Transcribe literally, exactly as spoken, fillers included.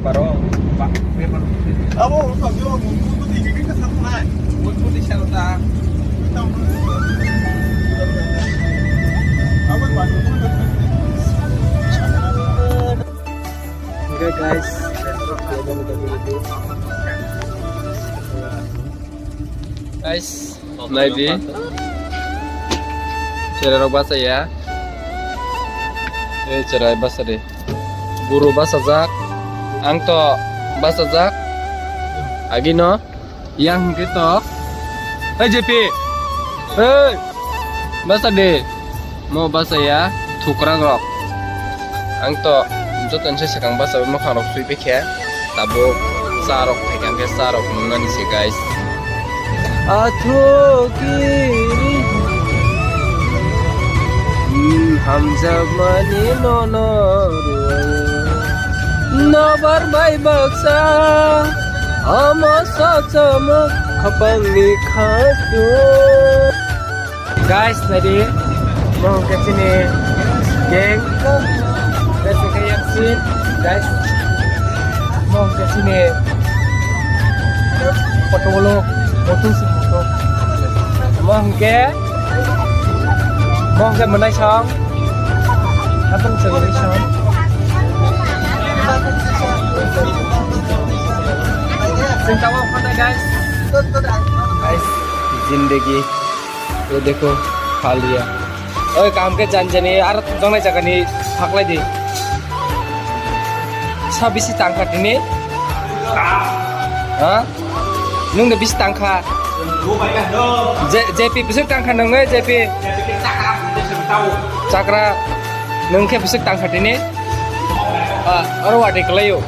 Baro, ba, baro. Abo, abo, abo, abo, abo, abo, abo, abo, abo, abo, abo, abo, abo, abo, abo, abo. Okay, guys. Guys, naidi. Cherai rok bachaya. Eh, cherai bachadi. Guru bachajak. Ang to bachajak. Agino. Yang hingke to. Hei, J P. Hei. Bachadi. Mo bachaya thukrang rok. Ang to joto ni se swkang bachawi mwkhang rok sui bikhe tabuk cha rok phaikha hwnkhe cha rok nungnani se guys. Athukiri hamjakmani nono rwio. Nobar bai baksa ama sachama khapangni khatu. Guys, naidi, mo hwnkhe chini gang, guys, hwnkhe yaksi, guys, mo hwnkhe chini photo ulo, photo si photo, mo hwnkhe, mo hwnkhe mwnai song, apa ni song? Sing kawa photo, guys, guys, zindagi. O dekho, khaliya. Oi, kam khe jan jani, ar jongnai jaga ni phaklai di. Sa bisi tangkha tini? Ha? Nung de bisi tangkha? Je, J P bisi tangkha nung, eh, J P. Chakra, nung khe bisi tangkha tini? Ah, aro wadi kalayo.